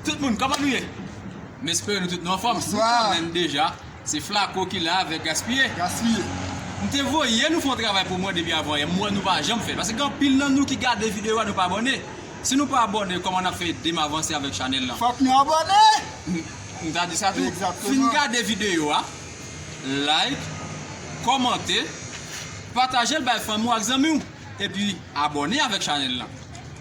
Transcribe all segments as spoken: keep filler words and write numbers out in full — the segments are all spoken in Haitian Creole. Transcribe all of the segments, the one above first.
Tout moun, kòman nou ye? M espere nou tout nou anfòm. Bonswa. Nou konnen deja, se Flako ki la avèk Gaspiye. Gaspiye. M te voye nou fè yon travay pou mwen depi avan yè. M wè nou pa janm fè l. Paske gen anpil nan nou ki gade videyo a, nou pa abòne. Si nou pa abòne, kòman n ap fè ede m avanse avèk chanèl lan? Fòk nou abòne! M, m ta di sa tou. Egzakteman. Fin gade videyo a, like, kòmante, pataje l bay fanmi w ak zanmi w. Epi, abòne avèk chanèl lan.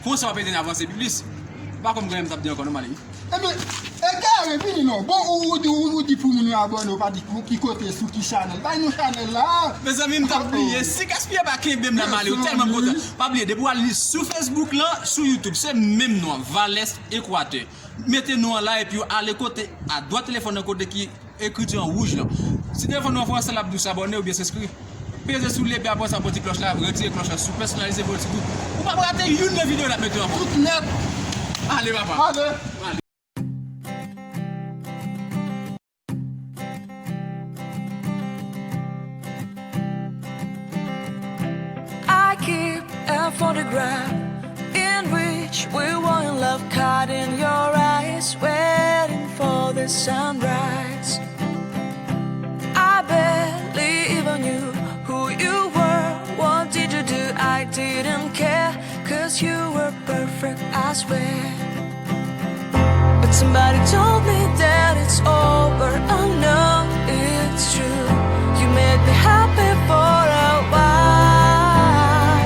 Konsa w ap ede n avanse pi plis. M pa konn gen anyen m t ap di ankò non, Mali. Ebyen, e kare vini non. Bon, ou, ou, ou, ou di pou moun yo abòne, ou pa di pou ki kote, sou ki chanèl. Bay nou chanèl la. Mezanmi, m t ap bliye. Si Gaspiye pa kenbe m la, Mali, ou tèlman kontan. Pa bliye, depi w al li sou Facebook lan, sou YouTube, se menm non an, Vales Ekwatè. Mete non an la, epi w ale kote, adwat telefòn nan kote ki ekriti an wouj lan. Si telefòn ou an fransè, l ap di w s'abonner oubyen s'inscrire. Peze sou li, epi apre sa, pran ti klòch la, retire klòch la sou pèsonalize politik ou. Ou p ap rate youn nan videyo n ap mete ankò. Tout nèt. Ale, papa. Ale. Ale. I keep a photograph in which we were in love, caught in your eyes, waiting for the sunrise. I barely even knew who you were. What did you do? I didn't care, 'cause you were perfect, I swear. But somebody told me that it's over. I know it's true. You made me happy for a while.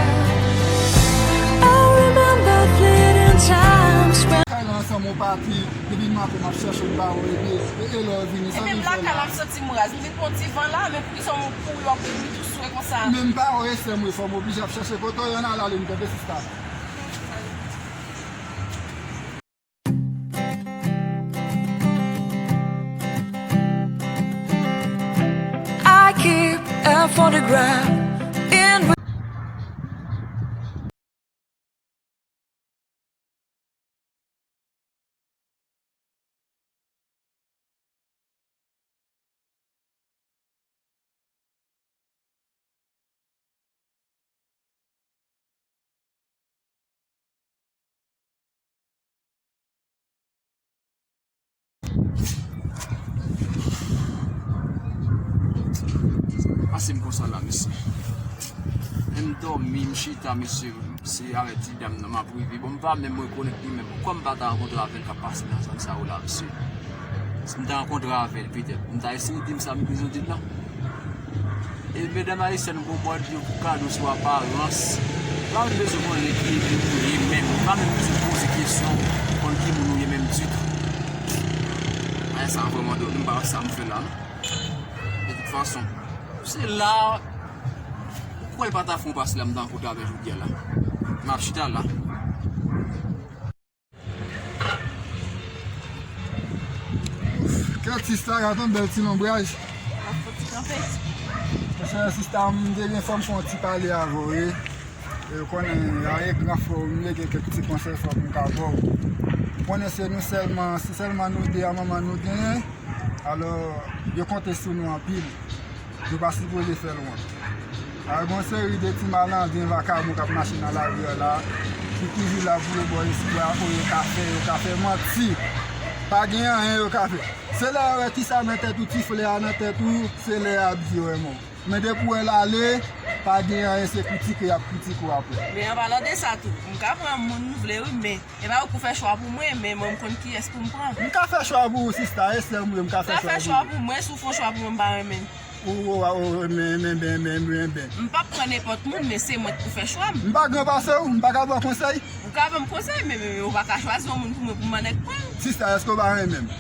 I remember fleeting times when Kay la ansanm yon pati, depi maten m ap chèche w, m pa wè, epi e, e lè w vini, sa vin fè la? Epi m lakay la, m santi m raz. M vin pran ti van la, men poukisa w kouri, w ap kouri tou swe konsa? Men m pa wè, sè m, wi, fò m oblije ap chèche kote w ye, ann ale, ale, m tande sista. I keep a photograph in Pase m konsa la, mesye. Lè m dòmi, m chita, mesye, se avèk ti dam nan m ap rive. Bon, m pa menm rekonèt li menm. Kòm m pa ta rankontre avè l k ap pase nan zòn sa yo la, mesye. Si m ta rankontre avè l, petèt, m ta eseye di m sa m bezwen di l la. E medam ayisyèn gon mòd yo pou kado sou aparans. Yo pa menm bezwen konnen ki epi ou ye menm. Yo pa menm bezwen poze kesyon konn ki moun ou ye menm ditou. Ay, sa vrèman dòmi, m pa wè sa m fè la, non. De tout fason, se la, ou kwè l pa ta fè yon pas la, m ta rankontre avè l jodi a la. M ap chita la. Kèt sista, gade yon bèl ti lonbraj. Ap fè ti kanpe. Monchè, sista, m te gen fò m fè yon ti pale avè w, wi. E ou konnen, a e gran frè w m ye, gen kèk ti konsèy fò m ka ba w. Ou konnen se nou sèlman, se sèlman nou de a manman nou genyen. Alò, yo konte sou nou anpil. Nou pa sipoze fè l wont. A, gon seri de ti malandren vakabon k ap mache nan lari a la, ki toujou la pou yo ba w espwa, o yo ka fè, yo ka fè manti. Pa gen anyen yo ka fè. Se lè yo wè ti sa nan tèt ou, ti flè a nan tèt ou, se lè y ap di w renmen w. Men depi w wè l ale, pa gen anyen, se kritike y ap kritike w apre. Men an palan de sa tou, m ka pran moun m vle wi, men e pa ou k pou fè chwa pou mwen, men mwen m konn kiyès pou m pran. M ka fè chwa pou ou, sista, e sè m ye, m ka fè chwa pou ou. Ou ka fè chwa pou mwen, si w fè yon chwa pou mwen, m pa renmen l. Ou, ou, ou, men, men, men, men, men, men. M p ap pran nenpòt moun, men se mwen k pou fè chwa m. M pa gran pase w, m pa ka ba w konsèy. Ou ka ban m konsèy, men, men, men ou pa ka chwazi yon moun pou mwen, pou m annik pran l. Sista, èske w pa renmen m?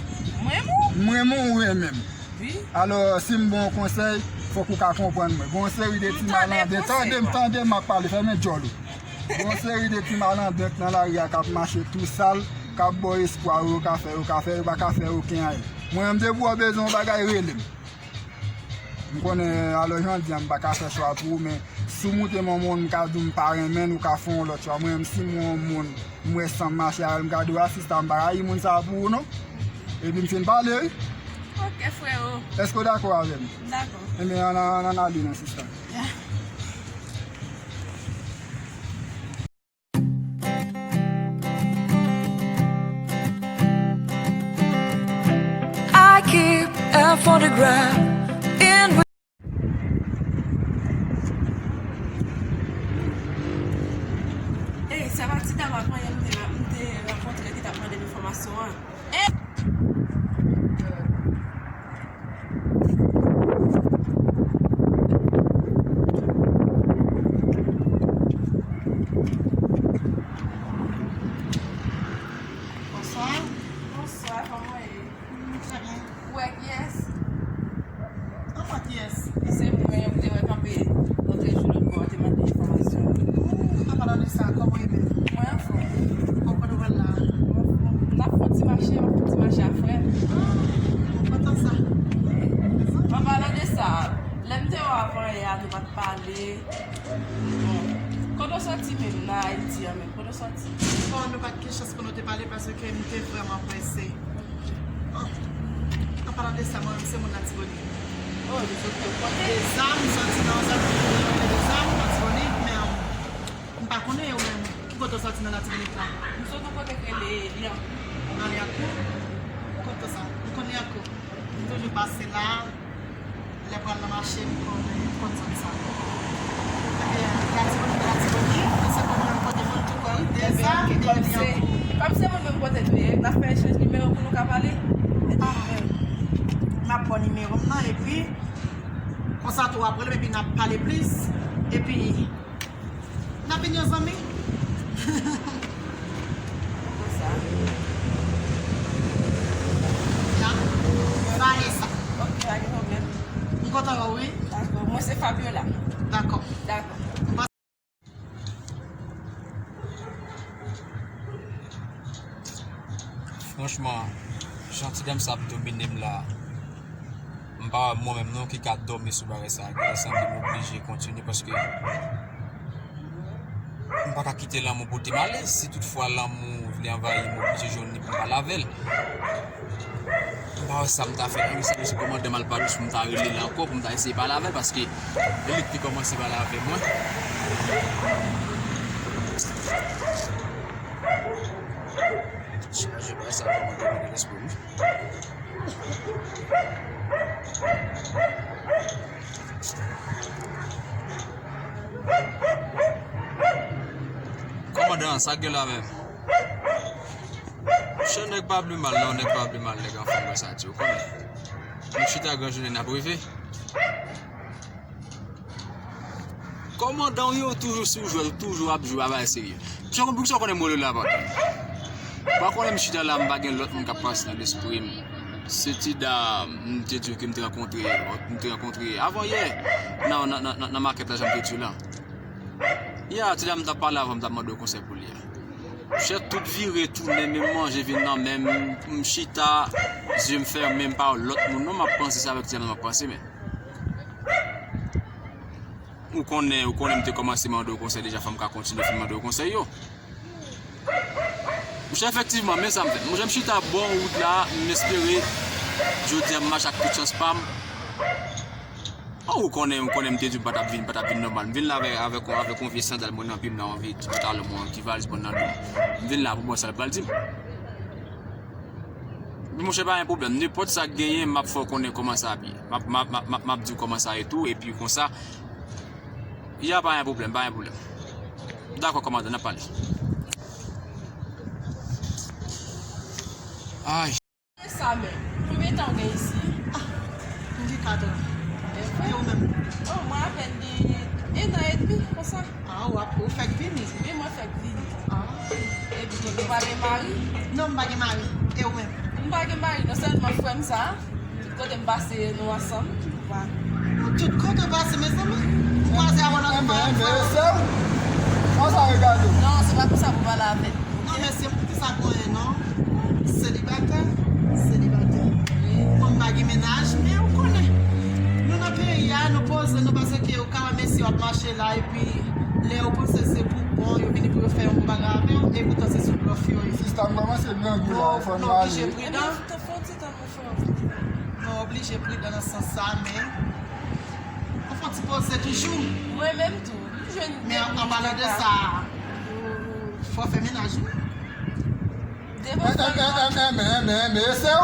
M renmen w. M renmen w, ou renmen m. Wi. Alò, si m ba w yon konsèy, fòk ou ka konprann mwen. Gon seri de ti malandren, tande m, tande m, m ap pale, fèmen djòl ou. Gon seri de ti malandren k nan lari a k ap mache tou sal, k ap ba w espwa, yo ka fè, yo ka fè, yo pa ka fè okenn anyen. Mwen menm, depi w bezwen yon bagay, rele m. M konnen, alò, jan w di a, m pa ka fè chwa pou ou, men si w moute m yon moun, m ka di w m pa renmen l, ou ka fè yon lòt chwa. Mwen menm, si m wè yon moun, m wè san m mache avè l, m ka di w, a, sista, m pa rayi moun sa a pou ou, non. Epi m fin pale, wi. Ok, freo. Èske w dakò avè m? M dakò. Ebyen, ann, ann, ann ale non, sista. Ya. Photograph in. Ey, se pa ti dam ak mwen, m te, m te rankontre ki t ap mande m enfòmasyon an. Ey! Bonswa. Bonswa, kòman w ye? Trè byen. Ou wè kiyès? Kòman kiyès? Se mwen, ou te wè kanpe lòt jou lòt bò, te mande enfòmasyon. Ou, an palan de sa, kòman w ye menm? Mwen anfòm. Ou konn ou wè l la? N ap fè yon ti mache, n ap fè yon ti mache a frè. Ah, m kontan sa. An palan de sa, lè m te wè w avan yè a, nou pa t pale. Bon, kote w sòti menm nan Ayiti an menm? Kote w sòti? Bon, nou pa t gen chans pou nou te pale paske m te vrèman prese. Oh, an palan de sa, mwen menm se moun Latibonit. Oh, m sot yon kote. Deza, m sòti nan yon zòn ki rele Deza, Latibonit, men, um, m pa konnen ou menm. Ki kote w sòti nan Latibonit la? M sot yon kote ki rele Lyankou. Nan Lyankou? M kontan sa. M konn Lyankou. M toujou pase la. Lè pral nan mache, m konn, m konn zòn sa. Ebyen, Latibonit, Latibonit, men se kòm menm kote moun tou kwè, wi, Deza, ki te vini an kou. Kòm se moun menm kote nou ye, n ap fè echanj nimewo pou nou ka pale. Ah, m ap ba w nimewo m nan, epi, konsa tou w ap rele m, epi n ap pale plis, epi, N ap vin yon zanmi. Konsa. Ya. Vanessa. Ok, pa gen pwoblèm. M kontan wè w, wi. Dakò. Mwen se Fabiola. Dakò. Dakò. Franchman, jan ti dam sa ap domine m la, m pa wè mwen menm non ki ka dòmi sou bagay sa. Genlè sanble m oblije kontinye paske m pa ka kite lanmou pote m ale. Si toutfwa lanmou vle anvayi m, m oblije jwenn li pou m pale avè l. M pa wè sa m ta fè. Ann, se kòmandan m al pa dous pou m ta rele l ankò, pou m ta eseye pale avè l, paske e li ki te kòmanse pale avè mwen. Chaje bagay sa vrèman domine lespri m. Kòmandan, sa k gen la menm? Monchè, nèg pa pli mal non, nèg pa pli mal, nèg anfòm, wè sa di, ou konnen. Nou chita gran jounen n ap rive. Kòmandan w yo toujou sou jwèt, toujou ap jwe, pa bagay serye. Monchè, konn poukisa w konnen m rele w la, patwon? Pa konnen m chita la, m pa gen lòt moun k ap pase nan lespri m. Se ti dam, m te di w ke m te rankontre, m te rankontre avan yè, nan, nan, nan, nan, nan makèt la, jan m te di w la. Ya, ti dam m t ap pale avan, m t ap mande w konsèy pou li a. Chè, tout vire, tounen, men m manje vin nan men m, m chita, zye m fèmen, m pa wè lòt moun non, m ap panse, se avèk ti dam nan m ap panse, men. Ou konnen, ou konnen m te kòmanse mande w konsèy deja, fò m ka kontinye fin mande w konsèy yo. Monchè, efektivman, men sa m fè. Monchè, m chita bò wout la, m espere, jodi a, m mache ak tout chans pa m. Oh, ou konnen, ou konnen m te di w m pa t ap vin, pa t ap vin nòmal. M vin la avèk, avèk, avèk yon vye sandal mwen nan pye m nan, yon vye ti pantalon mwen, yon ti valiz mwen nan do m. M vin la pou m wè sa l pral di m. Men monchè, pa gen pwoblèm. Nenpòt sa k genyen, m ap fè w konnen kòman sa ap ye. M ap, m ap, m ap, m ap, m ap di w kòman sa ye tou, epi konsa, ya, pa gen pwoblèm, pa gen pwoblèm. Dakò, kòmandan, n ap pale. Ay. Sa menm, konbyen tan w gen isi? Ah, m gen kat an. E vre? E ou menm? Oh, mwen apèn gen ennan edmi, konsa. Ah, w ap, ou fèk vini? Wi, mwen fèk vini. Ah. Epi, ou pa gen mari? Non, m pa gen mari. E ou menm? M pa gen mari, non, sèlman frè m sa. Tout kote m pase, nou ansanm. Nou tout kote w pase, mezanmi. Ou kwaze avè w nan tout bagay. Enben, enben, se ou. Kòman sa regade w? Non, se pa pou sa pou pale avè l. Non, men se pou ki sa pou anyen, non. Selibatè, selibatè. Bon, m pa gen mennaj, men ou konnen. Nou nan peyi a, nou poze, nou paske ou ka wè mesye w ap mache la, epi lè yo panse se pou bon, yo vini pou yo fè yon bon bagay avè w, e poutan se sou blòf yo ye. Sista, m kòmanse grangou la, fò n ale. Nou oblije pridan. Fè yon ti tan, mon frè. Nou oblije pridan nan sans sa, men nou fè yon ti poze toujou. Mwen menm tou, m jwenn. Men an palan de sa, fò fè mennaj, wi. Devan sa, men, men, men, men, men, se w.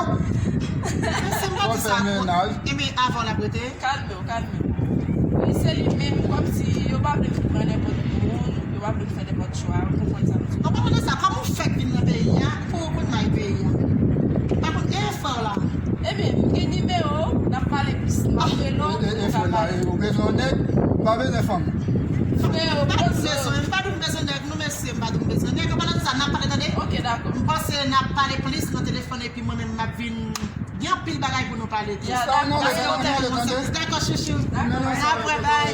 Mesye, m pa di sa. Fè mennaj. Ebyen, avan l ap rete. Kalme w, kalme w. Wi, se li menm, kòmsi yo pa vle m pran nenpòt moun, yo pa vle m fè nenpòt chwa, ou konprann sa m di w. Ou konprann sa, kòman w fèk vin nan peyi a, pou ou konn may peyi a? M pa konn, e frè w la? Ebyen, m gen nimewo w, n ap pale plis, m ap rele w, e, e, e, frè la, e, ou bezwen yon nèg, m pa bezwen fanm. Frè, ou pa bezwen, m pa di w m bezwen nèg, non, mesye, m pa di w m bezwen nèg, an palan de sa, n ap pale, tande? Ok, dakò. M panse n ap pale plis nan telefòn, epi mwen menm, m ap vin gen anpil bagay pou nou pale tou. Ya, dakò. Dakò, chouchou. Dakò. Apre, bay.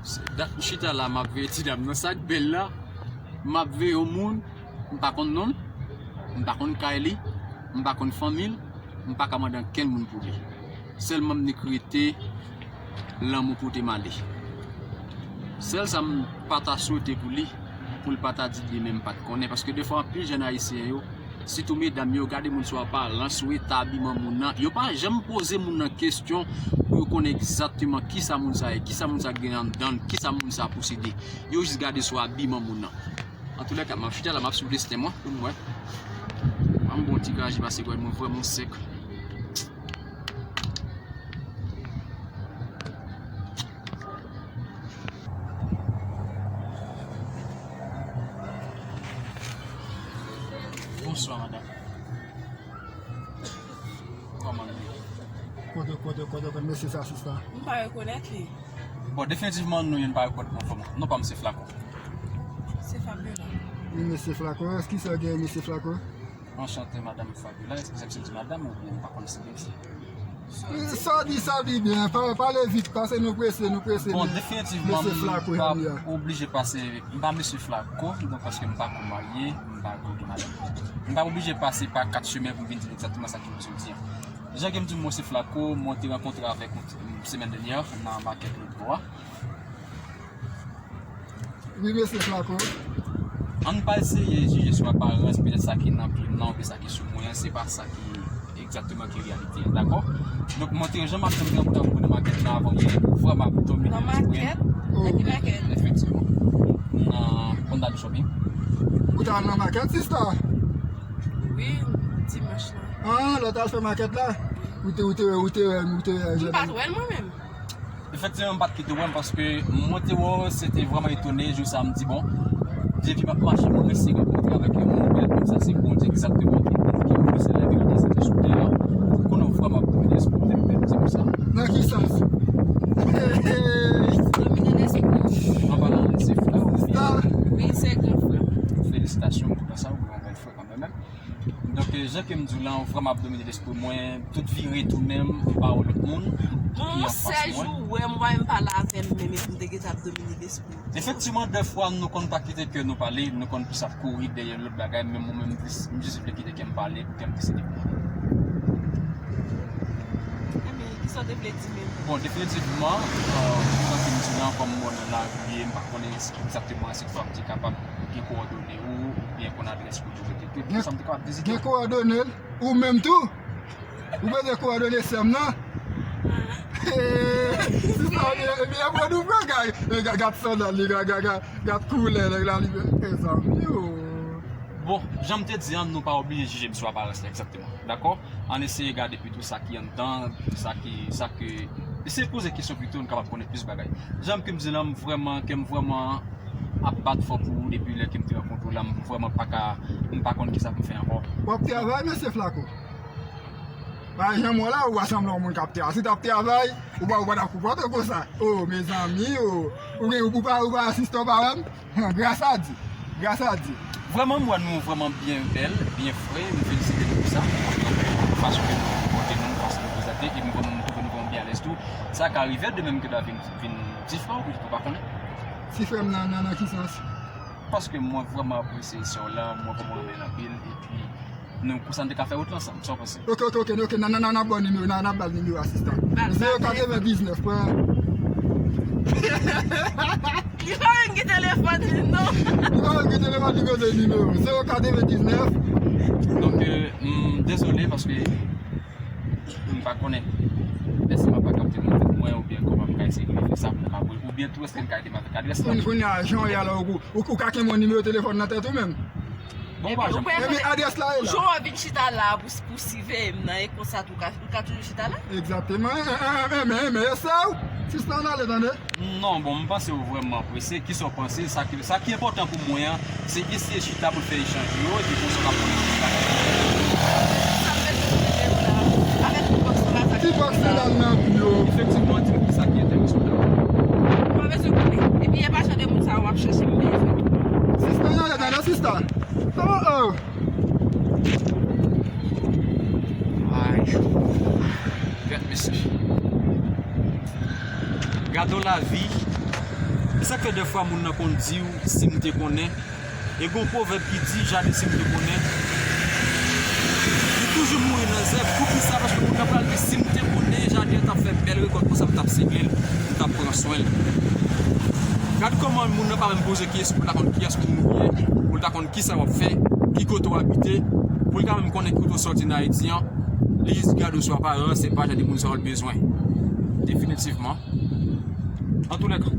Se dat m chita la, m ap veye ti dam nan, sa k bèl la. M ap veye yon moun, m pa konn non l, m pa konn kay li, m pa konn fanmi l, m pa ka mande ankenn moun pou li. Sèlman m nik rete lanmou pote m ale. Sèl sa m pa ta swete pou li, pou l pa ta di demen m pa t konnen. Paske defwa anpil jèn ayisyen yo, sitou medam yo, gade moun sou aparans ou, eta abiman moun nan. Yo pa janm poze moun nan kesyon pou yo konnen egzakteman kisa moun sa ye, kisa moun sa gen anndan l, kisa moun sa posede. Yo jis gade sou abiman moun nan. Antoulèka, m ap chita la, m ap swiv desten mwen pou m wè. Ban m bon ti kraje pase gòj mwen vrèman sèk. Bonswa, madanm. Kòman nou ye? Kote, kote, kote, kote mesye sa, sista? M pa rekonèt li. Bon, definitivman, nou youn pa rekonèt mwen vrèman. Non pa m se Flacon. Se Fabiola. Wi, mesye Flacon. Kisa w gen, mesye Flacon? Anchante, madanm Fabiola. Eskize m si m di madanm oubyen m pa konn si se mesye. Sa w di, sa w di byen. Pa, pale vit, paske nou prese, nou prese. Bon, men definitivman, mesye Flacon, m pa oblije pase, m pa mesye Flacon, donk paske m pa ko marye, m pa ko gen madanm. M pa oblije pase pa kat chemen pou m vin di egzakteman sa ke m soti an. Jan ke m di w, mwen se Flacon, mwen te rankontre avèk ou semèn dènyè nan makèt Lotbò a. Wi, mesye Flacon. Ann pa eseye jije sou aparans, petèt sa ki nan pye m nan oubyen sa ki sou mwen an, se pa sa ki egzakteman ki reyalite a, dakò? Donk, mwen te jan m ap tann pou mwen nan makèt la avan yè, vrèman ap domine lespri m. Nan makèt? Nan ki makèt? Efektivman. Nan Pondal Shopping. Ou t al nan makèt, sista? Wi, dimanch la. Ah, lè w t al fè makèt la? Ou te, ou te, ou te, ou te, ou te, m pa t wè l mwen menm. Efektivman, m pa t kite w wè m paske mwen te wè w, se te vrèman etone, jou sa a m di, bon, depi m ap mache, mwen resi rankontre avèk yon moun bèl konsa, se Bondye egzakteman ki, ki voye sèl laverite, se te sou tè a. Ou konnen w vrèman ap domine lespri m, m di konsa. Nan ki sans? Domine lespri w. An palan de se frè w, wi, se gran frè m. Felisitasyon pou sa, ou gen yon bèl frè kanmenm. Donk, jan ke m di w la, ou vrèman ap domine lespri mwen, tout vire tounen m, m pa wè lòt moun ki anfas mwen. Bon, sèl jou w wè m, w pa menm pale avè m menm, epi m te gentan ap domine lespri w. Efektivman, dèfwa, nou konn pa kite kè nou pale, nou konn plis ap kouri dèyè lòt bagay, men mwen menm, m jis, m jis vle kite kè m pale pou kè m deside pou mwen. Ebyen, kisa w te vle di menm? Bon, definitivman, euh, jan ke m di w la, kòm m wè w nan lari, m pa konnen egzakteman si fwa m te kapab gen kowòdone ou, oubyen konn adrès ou. Gen, gen kowòdone l? Ou menm tou? Ou bezwen kowòdone sè m nan? Sista, ebyen, ebyen, apre nou pran gay, gad sandal li, gad, gad, gad, gad koulè nèg la, li, mezanmi, o. Bon, jan m te di an, nou pa oblije jije m sou aparans la, egzakteman, dakò? Ann eseye gade pito sa ki anndan, sa ki, sa ke, eseye poze kesyon pito, nou kapab konnen plis bagay. Jan ke m di la, m vrèman, kè m vrèman ap bat fò pou ou depi lè ke m te rankontre w la, m vrèman pa ka, m pa konn kisa pou m fè ankò. W ap travay, mesye Flacon? Pa janm wè la, ou pa sanble yon moun k ap travay. Si w t ap travay, ou pa, ou pa t ap konpòte w konsa. O, mezanmi, o. Ou gen, ou pa, ou pa asiste, ou pa wè m? Gras a Dye. Gras a Dye. Vrèman, m wè nou vrèman byen bèl, byen fre. M felisite nou pou sa. Donk, fason ke nou konpòte nou, fason nou prezante, epi m vrèman, m twouve nou vrèman byen alèz tou. Sa ka rive, de menm ke ta vin, vin difran, ou pa konnen. Ti frè m nan, nan, nan ki sans? Paske mwen vrèman apresye sè w la, mwen vrèman renmen l anpil, epi nou konsa n te ka fè wout la ansanm, sa w panse? Ok, ok, ok, ok, nan, nan, nan, n ap ba w nimewo, nan, n ap ba l nimewo asistan. Zewo katrevendiznèf, pran. Li pa menm gen telefòn li, non. Li pa menm gen telefòn, li bezwen nimewo. Zewo katrevendiznèf. Donk, euh, m dezole paske m pa konnen èske m ap kapte nan tèt mwen oubyen kòman m ka eseye fè sa pou m kapab Tou, èske n ka ede m avèk adrès la? Kounye a, jan w ye a la, ou, ou, ou ka kenbe yon nimewo telefòn nan tèt ou menm? Bon, pa janm. Epi adrès la e la. Jan w vin chita la pou, pou siveye m nan, e konsa tou ka, ou ka toujou chita la? Egzakteman. Enben, enben, enben, e sa w? Sista, ann ale, tande. Non, bon, m panse ou vrèman prese. Kisa w panse? Sa ki, sa ki enpòtan pou mwen an, se eseye chita pou l fè echanj yo, epi konsa w ka pran desizyon. Sa m bezwen konnen menm la, avèk ti bòks la, sa ki... Ti bòks la nan kou yo. Efektivman, di m kisa ki enterese w dabò. Mwen bezwen konnen. Epi e pa jan de moun sa yo w ap chèche m bezwen tou. Sista, nan, nan, nan, sista. Oh, oh. Ay. Gad mesye. Gade yon lavi. E sa k fè dèfwa moun nan konn di w, "Si m te konnen." E gon pwovèb ki di, "Jaden, si m te konnen." Li toujou mouri nan zèb. Poukisa? Paske moun nan pral di, "Si m te konnen jaden an t ap fè bèl rekòt konsa, m t ap segle l, m t ap pran swen l." Gad kòman moun nan pa menm poze kesyon pou l ta konn kiyès moun ou ye, pou l ta konn kisa w ap fè, ki kote w abite, pou l ka menm konnen ki kote w sòti nan Ayiti an. Li jis gade w sou aparans, se pa jan de moun sa yo l bezwen. Definitivman. Antoulèka,